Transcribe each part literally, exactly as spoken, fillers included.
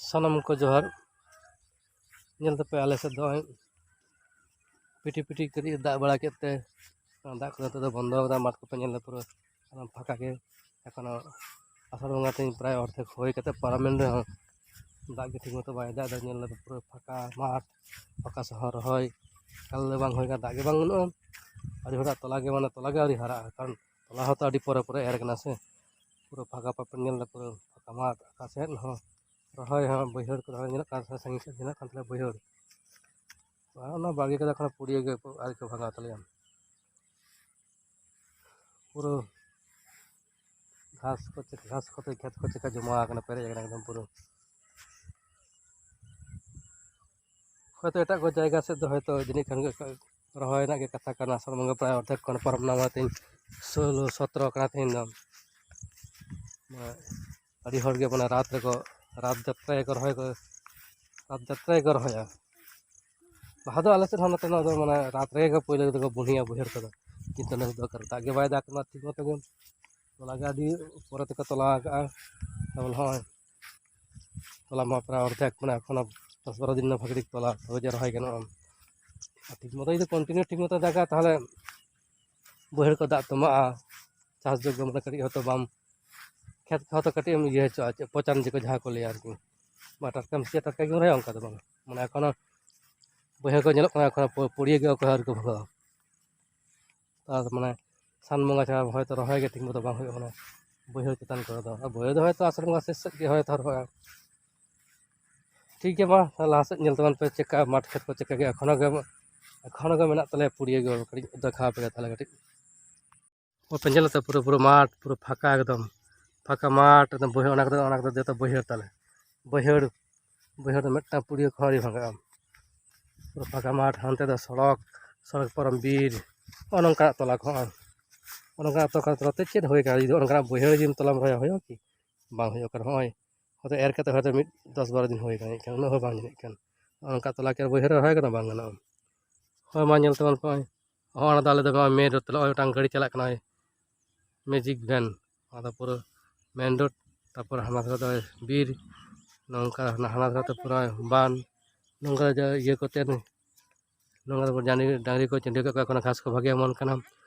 ᱥᱟᱱᱟᱢ ᱠᱚ ᱡᱚᱦᱟᱨ᱾ ᱧᱮᱞ ᱛᱟᱯᱮ ᱟᱞᱮ ᱥᱮᱫ ᱫᱚ ᱱᱚᱜᱼᱚᱭ ᱯᱤᱴᱤ ᱯᱤᱴᱤ ᱠᱟᱹᱴᱤᱡ ᱫᱟᱜ ᱵᱟᱲᱟ ᱠᱮᱫ ᱛᱮ ᱫᱟᱜ ᱠᱚᱫᱚ ᱱᱤᱛᱚᱜ ᱫᱚ ᱵᱚᱱᱫᱚ ᱠᱟᱫᱟ᱾ ᱢᱟᱴᱷ ᱠᱚᱯᱮ ᱧᱮᱞ ᱫᱟ ᱯᱩᱨᱟᱹ ᱮᱠᱫᱚᱢ ᱯᱷᱟᱸᱠᱟ ᱜᱮ᱾ ᱮᱠᱷᱚᱱᱳ ᱟᱥᱟᱲ ᱵᱚᱸᱜᱟ ᱛᱮᱦᱮᱧ ᱯᱨᱟᱭ ᱚᱨᱫᱷᱮᱠ ᱦᱩᱭ ᱠᱟᱛᱮ ᱯᱟᱨᱚᱢᱮᱱ ᱨᱮᱦᱚᱸ ᱫᱟᱜ ᱜᱮ ᱴᱷᱤᱠ ᱢᱚᱛᱚ ᱵᱟᱭ ᱫᱟᱜ ᱮᱫᱟ᱾ ᱧᱮᱞ ᱫᱟᱯᱮ ᱯᱩᱨᱟᱹ ᱯᱷᱟᱸᱠᱟ ᱢᱟᱴᱷ, ᱯᱷᱟᱸᱠᱟ ᱥᱚᱦᱚᱨ, ᱨᱚᱦᱚᱭ ᱮᱠᱟᱞ ᱜᱮ ᱵᱟᱝ ᱦᱩᱭ ᱠᱟᱱᱟ, ᱫᱟᱜ ᱜᱮ ᱵᱟᱝ ᱵᱟᱹᱱᱩᱜᱼᱟ᱾ ᱟᱹᱰᱤ ᱦᱚᱲᱟᱜ ᱛᱚᱞᱟ ᱜᱮ ᱢᱟᱱᱮ ᱛᱚᱞᱟ ᱜᱮ ᱟᱹᱣᱨᱤ ᱦᱟᱨᱟᱜᱼᱟ, ᱠᱟᱨᱚᱱ ᱛᱚᱞᱟ ᱦᱚᱸᱛᱚ ᱟᱹᱰᱤ ᱯᱚᱨᱮ ᱯᱚᱨᱮ ᱮᱨ ᱠᱟᱱᱟ ᱥᱮ᱾ ᱯᱩᱨᱟᱹ ᱯᱷᱟᱸᱠᱟ ᱯᱟᱯᱮ ᱧᱮᱞ ᱫᱟ, ᱯᱩᱨᱟᱹ ᱯᱷᱟᱸᱠᱟ ᱢᱟᱴᱷ, ᱚᱠᱟ ᱥᱮᱫ ᱦᱚᱸ ᱨᱚᱦᱚᱭ ᱦᱚᱸ ᱵᱟᱹᱭᱦᱟᱹᱲ ᱠᱚ ᱨᱚᱦᱚᱭ ᱧᱮᱞᱚᱜ ᱠᱟᱱᱟ, ᱥᱟᱺᱜᱤᱧ ᱥᱮᱫ ᱧᱮᱞᱚᱜ ᱠᱟᱱ ᱛᱟᱞᱮᱭᱟ ᱵᱟᱹᱭᱦᱟᱹᱲ᱾ ᱟᱨ ᱚᱱᱟ ᱵᱟᱲᱜᱮ ᱠᱚᱫᱚ ᱮᱠᱷᱚᱱᱳ ᱯᱩᱲᱤᱭᱟᱹ ᱜᱮ ᱟᱹᱣᱨᱤ ᱠᱚ ᱵᱷᱟᱸᱜᱟᱣ ᱛᱟᱞᱮᱭᱟ᱾ ᱯᱩᱨᱟᱹ ᱜᱷᱟᱥ ᱠᱚ ᱪᱮ-, ᱜᱷᱟᱥ ᱠᱚᱛᱮ ᱠᱷᱮᱛ ᱠᱚ ᱪᱮᱠᱟ ᱡᱚᱢᱟ ᱟᱠᱟᱱᱟ, ᱯᱮᱨᱮᱡ ᱟᱠᱟᱱᱟ ᱮᱠᱫᱚᱢ ᱯᱩᱨᱟᱹ᱾ ᱦᱚᱭᱛᱳ ᱮᱴᱟᱜ ᱠᱚ ᱡᱟᱭᱜᱟ ᱥᱮᱫ ᱫᱚ ᱦᱚᱭᱛᱳ ᱡᱟᱹᱱᱤᱡ ᱠᱷᱟᱱ ᱜᱮ ᱨᱚᱦᱚᱭ ᱨᱮᱱᱟᱜ ᱜᱮ ᱠᱟᱛᱷᱟ ᱠᱟᱱᱟ᱾ ᱟᱥᱟᱲ ᱵᱚᱸᱜᱟ ᱯᱨᱟᱭ ᱚᱨᱫᱷᱮᱠ ᱠᱷᱚᱱ ᱯᱟᱨᱚᱢ ᱮᱱᱟ, ᱢᱟᱱᱮ ᱛᱮᱦᱮᱧ ᱥᱳᱞᱳ ᱥᱚᱛᱨᱚ ᱠᱟᱱᱟ ᱛᱮᱦᱮᱧ ᱫᱚ᱾ ᱢᱟᱱᱮ ᱟᱹᱰᱤ ᱦᱚᱲ ᱜᱮ ᱢᱟᱱᱮ ᱨᱟᱛ ᱨᱮᱠᱚ, ᱨᱟᱛ ᱡᱟᱛᱨᱟ ᱜᱮᱠᱚ ᱨᱚᱦᱚᱭ ᱠᱚ, ᱨᱟᱛ ᱡᱟᱛᱨᱟ ᱜᱮᱠᱚ ᱨᱚᱦᱚᱭᱟ᱾ ᱞᱟᱦᱟ ᱫᱚ ᱟᱞᱮ ᱥᱮᱫ ᱦᱚᱸ ᱱᱚᱛᱮ ᱫᱚ ᱢᱟᱱᱮ ᱨᱟᱛ ᱨᱮᱜᱮ ᱠᱚ ᱯᱳᱭᱞᱳ ᱫᱚᱠᱚ ᱵᱩᱱᱤᱭᱟ ᱵᱟᱹᱭᱦᱟᱹᱲ ᱠᱚᱫᱚ, ᱠᱤᱱᱛᱩ ᱱᱮᱥ ᱫᱚ ᱫᱟᱜ ᱜᱮ ᱵᱟᱭ ᱫᱟᱜ ᱠᱟᱱᱟ ᱴᱷᱤᱠ ᱢᱚᱛᱚ ᱜᱮ᱾ ᱛᱚᱞᱟ ᱜᱮ ᱟᱹᱰᱤ ᱯᱚᱨᱮ ᱛᱮᱠᱚ ᱛᱚᱞᱟ ᱟᱠᱟᱜᱼᱟ᱾ ᱛᱟᱵᱚᱞᱮ ᱦᱚᱸᱜᱼᱚᱭ ᱛᱚᱞᱟ ᱢᱟ ᱯᱨᱟᱭ ᱚᱨᱫᱷᱮᱠ, ᱢᱟᱱᱮ ᱮᱠᱷᱚᱱᱳ ᱫᱚᱥ ᱵᱟᱨᱚ ᱫᱤᱱ ᱨᱮᱱᱟᱜ ᱵᱷᱟᱜᱮ ᱴᱷᱤᱠ ᱛᱚᱞᱟ, ᱛᱚᱵᱮ ᱡᱮ ᱨᱚᱦᱚᱭ ᱜᱟᱱᱚᱜᱼᱟ᱾ ᱟᱨ ᱴᱷᱤᱠ ᱢᱚᱛᱚ ᱡᱩᱫᱤ continue ᱴᱷᱤᱠ ᱢᱚᱛᱚ ᱫᱟᱜᱟ, ᱛᱟᱦᱚᱞᱮ ᱵᱟᱹᱭᱦᱟᱹᱲ ᱠᱚ ᱫᱟᱜ ᱛᱚᱸᱵᱟᱜᱼᱟ, ᱪᱟᱥ ᱡᱳᱜᱽᱜᱚ, ᱢᱟᱱᱮ ᱠᱟᱹᱴᱤᱡ ᱦᱚᱭᱛᱳ ᱵᱟᱢ, ᱠᱷᱮᱛ ᱠᱚ ᱦᱚᱭᱛᱳ ᱠᱟᱹᱴᱤᱡ ᱮᱢ ᱤᱭᱟᱹ ᱦᱚᱪᱚᱜᱼᱟ, ᱪᱮᱫ ᱯᱚᱪᱟᱱ ᱡᱮᱠᱚ ᱡᱟᱦᱟᱸ ᱠᱚ ᱞᱟᱹᱭᱟ ᱟᱨᱠᱤ, ᱵᱟ ᱴᱟᱴᱠᱟᱢ ᱥᱤᱭᱟ ᱴᱟᱴᱠᱟ ᱜᱮᱢ ᱨᱚᱦᱚᱭᱟ, ᱚᱱᱠᱟ ᱫᱚ ᱵᱟᱝ᱾ ᱢᱟᱱᱮ ᱮᱠᱷᱚᱱᱳ ᱵᱟᱹᱭᱦᱟᱹᱲ ᱠᱚ ᱧᱮᱞᱚᱜ ᱠᱟᱱᱟ, ᱮᱠᱷᱚᱱᱳ ᱯᱩ-, ᱯᱩᱲᱤᱭᱟᱹ ᱜᱮ ᱚᱠᱚᱭ ᱦᱚᱸ ᱟᱹᱣᱨᱤ ᱠᱚ ᱵᱷᱟᱜᱟᱣᱟ᱾ ᱟᱨ ᱢᱟᱱᱮ ᱥᱟᱱ ᱵᱚᱸᱜᱟ ᱪᱷᱟᱲᱟ ᱦᱚᱭᱛᱳ ᱨᱚᱦᱚᱭ ᱜᱮ ᱴᱷᱤᱠ ᱢᱚᱛᱚ ᱵᱟᱝ ᱦᱩᱭᱩᱜᱼᱟ, ᱢᱟᱱᱮ ᱵᱟᱹᱭᱦᱟᱹᱲ ᱪᱮᱛᱟᱱ ᱠᱚᱨᱮ ᱫᱚ᱾ ᱟᱨ ᱵᱟᱹᱭᱦᱟᱹᱲ ᱫᱚ ᱦᱚᱭᱛᱳ ᱟᱥᱟᱲ ᱵᱚᱸᱜᱟ ᱥᱮᱥ ᱥᱮᱫ ᱜᱮ ᱦᱚᱭᱛᱳ ᱨᱚᱦᱚᱭᱟ᱾ ᱴᱷᱤᱠ ᱜᱮᱭᱟ, ᱢᱟ ᱞᱟᱦᱟ ᱥᱮᱫ ᱧᱮᱞ ᱛᱟᱵᱚᱱ ᱯᱮ, ᱪᱮᱠᱟ ᱢᱟᱴᱷ ᱠᱷᱮᱛ ᱠᱚ ᱪᱮᱠᱟ ᱜᱮ ᱮᱠᱷᱚᱱᱳ ᱜᱮ, ᱮᱠᱷᱚᱱᱳ ᱜᱮ ᱢᱮᱱᱟᱜ ᱛᱟᱞᱮᱭᱟ ᱯᱩᱲᱤᱭᱟᱹ ᱜᱮ᱾ ᱠᱟᱹᱴᱤᱡ ᱫᱮᱠᱷᱟᱣ ᱯᱮ ᱛᱟᱦᱚᱞᱮ ᱠᱟᱹᱴᱤᱡ᱾ ᱚ, ᱯᱮ ᱧᱮᱞ ᱛᱚ, ᱯᱩᱨᱟᱹ, ᱯᱩᱨᱟᱹ ᱢᱟᱴᱷ, ᱯᱩᱨᱟᱹ ᱯᱷᱟᱸᱠᱟ ᱮᱠᱫᱚᱢ᱾ ᱯᱷᱟᱸᱠᱟ ᱢᱟᱴᱷ, ᱮᱠᱫᱚᱢ ᱵᱟᱹᱭᱦᱟᱹᱲ, ᱚᱱᱟ ᱠᱚᱫᱚ, ᱚᱱᱟ ᱠᱚᱫᱚ ᱡᱚᱛᱚ ᱵᱟᱹᱭᱦᱟᱹᱲ ᱛᱟᱞᱮ᱾ ᱵᱟᱹᱭᱦᱟᱹᱲ, ᱵᱟᱹᱭᱦᱟᱹᱲ ᱫᱚ ᱢᱤᱫᱴᱟᱝ ᱯᱩᱲᱤᱭᱟᱹ ᱠᱚᱦᱚᱸ ᱟᱹᱣᱨᱤ ᱵᱷᱟᱸᱜᱟᱜᱼᱟ᱾ ᱯᱩᱨᱟᱹ ᱯᱷᱟᱸᱠᱟ ᱢᱟᱴᱷ, ᱦᱟᱱᱛᱮ ᱫᱚ ᱥᱚᱲᱚᱠ, ᱥᱚᱲᱚᱠ ᱯᱟᱨᱚᱢ ᱵᱤᱨ, ᱱᱚᱜᱼᱚ ᱱᱚᱝᱠᱟᱱᱟᱜ ᱛᱚᱞᱟ ᱠᱚᱦᱚᱸ᱾ ᱱᱚᱜᱼᱚ ᱱᱚᱝᱠᱟᱱᱟᱜ ᱛᱚᱞᱟ ᱠᱚ ᱛᱟᱞᱟᱛᱮ ᱪᱮᱫ ᱦᱩᱭ ᱠᱟᱱᱟ? ᱡᱩᱫᱤ ᱱᱚᱜᱼᱚ ᱱᱚᱝᱠᱟᱱᱟᱜ ᱵᱟᱹᱭᱦᱟᱹᱲ ᱡᱩᱫᱤᱢ ᱛᱚᱞᱟᱢ ᱨᱚᱦᱚᱭᱟ, ᱦᱩᱭᱩᱜᱼᱟ ᱠᱤ? ᱵᱟᱝ ᱦᱩᱭᱩᱜᱼᱟ, ᱠᱟᱨᱚᱱ ᱦᱚᱸᱜᱼᱚᱭ ᱦᱚᱭᱛᱳ ᱮᱨ ᱠᱟᱛᱮ ᱦᱚᱭᱛᱳ ᱢᱤᱫ ᱫᱚᱥ ᱵᱟᱨᱚ ᱫᱤᱱ ᱦᱩᱭ ᱠᱟᱱᱟ, ᱮᱱᱠᱷᱟᱱ ᱩᱱᱟᱹᱜ ᱦᱚᱸ ᱵᱟᱝ ᱡᱟᱹᱱᱤᱡ ᱠᱷᱟᱱ᱾ ᱱᱚᱜᱼᱚ ᱱᱚᱝᱠᱟ ᱛᱚᱞᱟ ᱠᱤ ᱟᱨ ᱵᱟᱹᱭᱦᱟᱹᱲ ᱨᱮ ᱨᱚᱦᱚᱭ ᱠᱟᱱᱟ? ᱵᱟᱝ ᱜᱟᱱᱚᱜᱼᱟ᱾ ᱦᱳᱭ, ᱢᱟ ᱧᱮᱞ ᱛᱟᱵᱚᱱ ᱯᱮ, ᱱᱚᱜᱼᱚᱭ ᱦᱚᱸᱜᱼᱚ ᱚᱱᱟ ᱫᱚ ᱟᱞᱮ ᱫᱚ ᱱᱚᱜᱼᱚᱭ ᱢᱮᱱ ᱨᱳᱰ ᱛᱮ ᱱᱚᱜᱼᱚᱭ ᱢᱤᱫᱴᱟᱝ ᱜᱟᱹᱰᱤ ᱪᱟᱞᱟᱜ ᱠᱟᱱᱟ, ᱱᱚᱜᱼᱚᱭ ᱢᱮᱡᱤᱠ ᱵᱷᱮᱱ, ᱚᱱᱟ ᱫᱚ ᱯᱩᱨᱟᱹ ᱢᱮᱱ ᱨᱳᱰ, ᱛᱟᱨᱯᱚᱨ ᱦᱟᱱᱟ ᱫᱷᱟᱨᱮ ᱫᱚ ᱵᱤᱨ, ᱱᱚᱝᱠᱟ ᱦᱟᱱᱟ ᱦᱟᱱᱟ ᱫᱷᱟᱨᱮ ᱛᱮ ᱯᱩᱨᱟᱹ ᱵᱟᱱ, ᱱᱚᱝᱠᱟ ᱡᱟ-, ᱤᱭᱟᱹ ᱠᱚᱛᱮ ᱱᱚᱝᱠᱟ ᱛᱮᱵᱚᱱ ᱰᱟᱝᱨᱤ, ᱰᱟᱝᱨᱤ ᱠᱚ ᱪᱟᱹᱰᱤᱭᱟᱹ ᱠᱟᱜ ᱠᱚᱣᱟ, ᱮᱠᱷᱚᱱ ᱜᱷᱟᱥ ᱠᱚ ᱵᱷᱟᱜᱮ ᱚᱢᱚᱱ ᱠᱟᱱᱟ᱾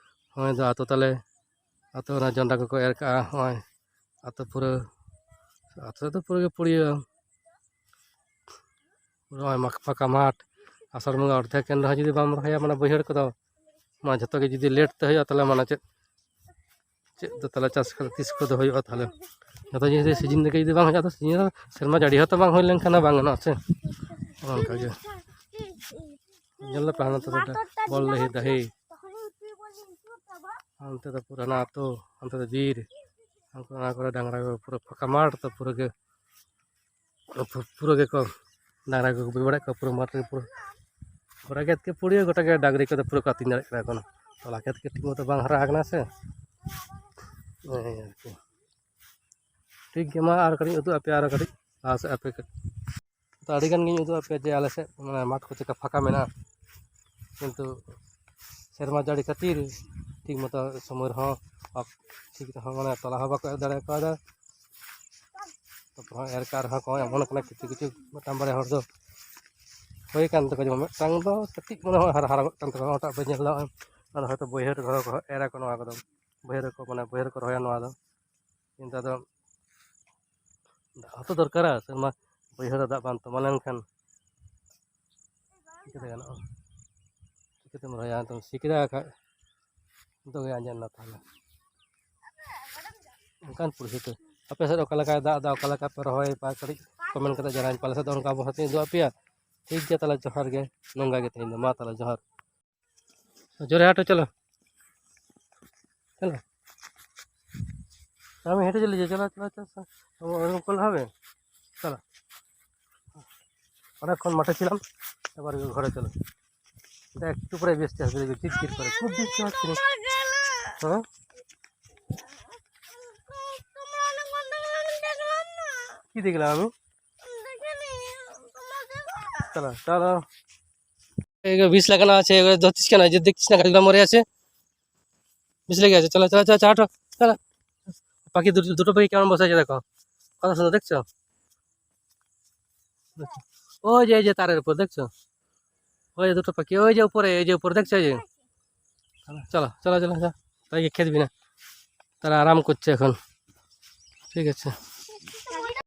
ᱦᱚᱸᱜᱼᱚᱭ ᱫᱚ ᱟᱛᱳ ᱛᱟᱞᱮ, ᱟᱛᱳ ᱚᱱᱟ ᱡᱚᱱᱰᱨᱟ ᱠᱚᱠᱚ ᱮᱨ ᱠᱟᱜᱼᱟ᱾ ᱦᱚᱸᱜᱼᱚᱭ ᱟᱛᱳ ᱯᱩᱨᱟᱹ, ᱟᱛᱳ ᱫᱚ ᱯᱩᱨᱟᱹ ᱜᱮ ᱯᱩᱲᱤᱭᱟᱹ᱾ ᱱᱚᱜᱼᱚᱭ ᱢᱟᱠ-, ᱯᱷᱟᱸᱠᱟ ᱢᱟᱴᱷ᱾ ᱟᱥᱟᱲ ᱵᱚᱸᱜᱟ ᱚᱨᱫᱷᱮᱠ ᱮᱱ ᱨᱮᱦᱚᱸ ᱡᱩᱫᱤ ᱵᱟᱢ ᱨᱚᱦᱚᱭᱟ, ᱢᱟᱱᱮ ᱵᱟᱹᱭᱦᱟᱹᱲ ᱠᱚᱫᱚ, ᱢᱟ ᱡᱷᱚᱛᱚ ᱜᱮ ᱡᱩᱫᱤ ᱞᱮᱴ ᱛᱮ ᱦᱩᱭᱩᱜᱼᱟ, ᱛᱟᱦᱚᱞᱮ ᱢᱟᱱᱮ ᱪᱮᱫ, ᱪᱮᱫ ᱫᱚ ᱛᱟᱦᱚᱞᱮ ᱪᱟᱥ ᱠᱚᱫᱚ ᱛᱤᱥ ᱠᱚᱫᱚ ᱦᱩᱭᱩᱜᱼᱟ? ᱛᱟᱦᱚᱞᱮ ᱡᱷᱚᱛᱚ ᱡᱤᱱᱤᱥ ᱨᱮ ᱥᱤᱡᱤᱱ ᱨᱮᱜᱮ ᱡᱩᱫᱤ ᱵᱟᱝ ᱦᱩᱭᱩᱜᱼᱟ, ᱛᱚ ᱥᱤᱡᱤᱱ ᱨᱮ ᱥᱮᱨᱢᱟ ᱡᱟᱹᱲᱤ ᱦᱚᱸᱛᱚ ᱵᱟᱝ ᱦᱩᱭ ᱞᱮᱱᱠᱷᱟᱱ ᱦᱚᱸ ᱵᱟᱝ ᱜᱟᱱᱚᱜᱼᱟ ᱥᱮ᱾ ᱚᱱᱮ ᱚᱱᱠᱟ ᱜᱮ᱾ ᱧᱮᱞ ᱫᱟᱯᱮ ᱦᱟᱱᱟ ᱛᱮᱫᱚ ᱵᱚᱞ ᱰᱟᱹᱦᱤ, ᱰᱟᱹᱦᱤ᱾ ᱦᱟᱱᱛᱮ ᱫᱚ ᱯᱩᱨᱟᱹ ᱦᱟᱱᱟ ᱟᱹᱛᱩ, ᱦᱟᱱᱛᱮ ᱫᱚ ᱵᱤᱨ᱾ ᱚᱱᱟ ᱠᱚᱨᱮ ᱰᱟᱝᱨᱟ ᱠᱚ ᱯᱩᱨᱟᱹ ᱯᱷᱟᱸᱠᱟ ᱢᱟᱴᱷ ᱛᱚ ᱯᱩᱨᱟᱹ ᱜᱮ᱾ ᱯᱩ-, ᱯᱩᱨᱟᱹ ᱜᱮᱠᱚ ᱰᱟᱝᱨᱟ ᱠᱚ ᱜᱩᱯᱤ ᱵᱟᱲᱟᱭᱮᱫ ᱠᱚᱣᱟ ᱯᱩᱨᱟᱹ ᱢᱟᱴᱷ ᱨᱮ ᱯᱩᱨᱟᱹ᱾ ᱜᱚᱴᱟ ᱠᱷᱮᱛ ᱜᱮ ᱯᱩᱲᱤᱭᱟᱹ, ᱜᱚᱴᱟ ᱜᱮ ᱰᱟᱝᱨᱤ ᱠᱚᱫᱚ ᱯᱩᱨᱟᱹ ᱠᱚ ᱟᱹᱛᱤᱧ ᱫᱟᱲᱮᱭᱟᱜ ᱠᱟᱱᱟ ᱮᱠᱷᱚᱱ᱾ ᱛᱚᱞᱟ ᱠᱷᱮᱛ ᱜᱮ ᱴᱷᱤᱠ ᱢᱚᱛᱚ ᱵᱟᱝ ᱦᱟᱨᱟ ᱟᱠᱟᱱᱟ ᱥᱮ᱾ ᱦᱮᱸ ᱟᱨᱠᱤ᱾ ᱴᱷᱤᱠ ᱜᱮᱭᱟ, ᱢᱟ ᱟᱨ ᱠᱟᱹᱴᱤᱡ ᱩᱫᱩᱜ ᱟᱯᱮ, ᱟᱨᱚ ᱠᱟᱹᱴᱤᱡ ᱞᱟᱦᱟ ᱥᱮᱫ ᱟᱯᱮ ᱠᱟᱹᱴᱤᱡ᱾ ᱛᱚ ᱟᱹᱰᱤ ᱜᱟᱱ ᱜᱤᱧ ᱩᱫᱩᱜ ᱟᱯᱮᱭᱟ ᱡᱮ ᱟᱞᱮ ᱥᱮᱫ ᱢᱟᱱᱮ ᱢᱟᱴᱷ ᱠᱚ ᱪᱮᱠᱟ ᱯᱷᱟᱸᱠᱟ ᱢᱮᱱᱟᱜᱼᱟ, ᱠᱤᱱᱛᱩ ᱥᱮᱨᱢᱟ ᱡᱟᱹᱲᱤ ᱠᱷᱟᱹᱛᱤᱨ ᱴᱷᱤᱠ ᱢᱚᱛᱚ ᱥᱚᱢᱚᱭ ᱨᱮᱦᱚᱸ ᱵᱟᱠ-, ᱴᱷᱤᱠ ᱨᱮᱦᱚᱸ ᱢᱟᱱᱮ ᱛᱚᱞᱟ ᱦᱚᱸ ᱵᱟᱠᱚ ᱮᱨ ᱫᱟᱲᱮ ᱠᱟᱣᱫᱟ᱾ ᱛᱟᱨᱯᱚᱨ ᱦᱚᱸ ᱮᱨ ᱠᱟᱜ ᱨᱮᱦᱚᱸ ᱠᱚ ᱮᱢᱚᱱ ᱠᱟᱱᱟ ᱠᱤᱪᱷᱩ ᱠᱤᱪᱷᱩ ᱢᱤᱫᱴᱟᱝ ᱵᱟᱨᱭᱟ ᱦᱚᱲ ᱫᱚ ᱦᱩᱭ ᱠᱟᱱ ᱛᱟᱠᱚᱣᱟ, ᱡᱮᱢᱚᱱ ᱢᱤᱫᱴᱟᱝ ᱫᱚ ᱠᱟᱹᱴᱤᱡ ᱢᱚᱱᱮ ᱦᱚᱸ ᱦᱟᱨᱟ ᱦᱟᱨᱟ ᱜᱚᱫ ᱠᱟᱱ ᱛᱟᱠᱚᱣᱟ, ᱚᱱᱟᱴᱟᱜ ᱯᱮ ᱧᱮᱞ ᱫᱟ᱾ ᱚᱱᱟ ᱦᱚᱭᱛᱳ ᱵᱟᱹᱭᱦᱟᱹᱲ ᱠᱚᱨᱮ ᱠᱚ ᱮᱨᱟ ᱠᱚ ᱱᱚᱣᱟ ᱠᱚᱫᱚ, ᱵᱟᱹᱭᱦᱟᱹᱲ ᱨᱮᱠᱚ ᱢᱟᱱᱮ ᱵᱟᱹᱭᱦᱟᱹᱲ ᱨᱮᱠᱚ ᱨᱚᱦᱚᱭᱟ ᱱᱚᱣᱟ ᱫᱚ᱾ ᱠᱤᱱᱛᱩ ᱟᱫᱚ ᱫᱟᱜ ᱦᱚᱸᱛᱚ ᱫᱚᱨᱠᱟᱨᱟ, ᱥᱮᱨᱢᱟ ᱵᱟᱹᱭᱦᱟᱹᱲ ᱨᱮ ᱫᱟᱜ ᱵᱟᱝ ᱛᱚᱸᱵᱟ ᱞᱮᱱᱠᱷᱟᱱ ᱪᱤᱠᱟᱹᱛᱮ ᱜᱟᱱᱚᱜᱼᱟ? ᱪᱤᱠᱟᱹᱛᱮᱢ ᱨᱚᱦᱚᱭᱟ? ᱟᱫᱚᱢ ᱥᱤ ᱠᱮᱫᱟ ᱠᱷᱟᱡ ᱫᱚ ᱜᱮ ᱟᱸᱡᱮᱫ ᱮᱱᱟ ᱛᱟᱦᱞᱮ᱾ ᱚᱱᱠᱟᱱ ᱯᱚᱨᱤᱥᱛᱷᱤᱛᱤ᱾ ᱟᱯᱮ ᱥᱮᱫ ᱚᱠᱟ ᱞᱮᱠᱟᱭ ᱫᱟᱜ ᱮᱫᱟ, ᱚᱠᱟ ᱞᱮᱠᱟ ᱯᱮ ᱨᱚᱦᱚᱭ ᱯᱮ ᱠᱟᱹᱴᱤᱡ comment ᱠᱟᱛᱮ ᱡᱟᱱᱟᱣ ᱯᱮ᱾ ᱟᱞᱮ ᱥᱮᱫ ᱫᱚ ᱚᱱᱠᱟ ᱟᱵᱚ ᱦᱟᱛᱤᱧ ᱩᱫᱩᱜ ᱟᱯᱮᱭᱟ᱾ ᱴᱷᱤᱠ ᱜᱮᱭᱟ, ᱛᱟᱦᱞᱮ ᱡᱚᱦᱟᱨ ᱜᱮ᱾ ᱱᱚᱝᱠᱟ ᱜᱮ ᱛᱮᱦᱮᱧ ᱫᱚ ᱢᱟ ᱛᱟᱦᱞᱮ ᱡᱚᱦᱟᱨ᱾ ᱡᱳᱨᱮ ᱦᱟᱴᱚ, ᱪᱚᱞᱚ, ᱪᱚᱞᱚ। আমি হেঁটে চলে যাই, চলো, চলো, চলো, চলো। ও, ওরকম করলে হবে? চলো। অনেকক্ষণ মাঠে ছিলাম, এবার ঘরে চলো। দেখ, একটু পরে বৃষ্টি আসবে, দেখবে, চিট চিট করে, খুব বৃষ্টি হচ্ছে না। হ্যাঁ? কি দেখলাম আমি? চলো, চলো। এই যে বিষ লাগানো আছে, এগুলো ধরছিস কেন? এই যে দেখছিস না গাছগুলো মরে আছে, বিষ লেগে আছে। চলো, চলো, চলো, চলো, হাঁটো, চলো। পাখি দুটো, দুটো পাখি কেমন বসে আছে দেখো, কত সুন্দর দেখছো? ওই যে, এই যে তারের উপর দেখছো, ওই যে দুটো পাখি, ওই যে উপরে, এই যে উপরে দেখছো, এই যে। চলো, চলো, চলো, চলো। তাই কি খেত বিনা? তারা আরাম করছে এখন। ঠিক আছে।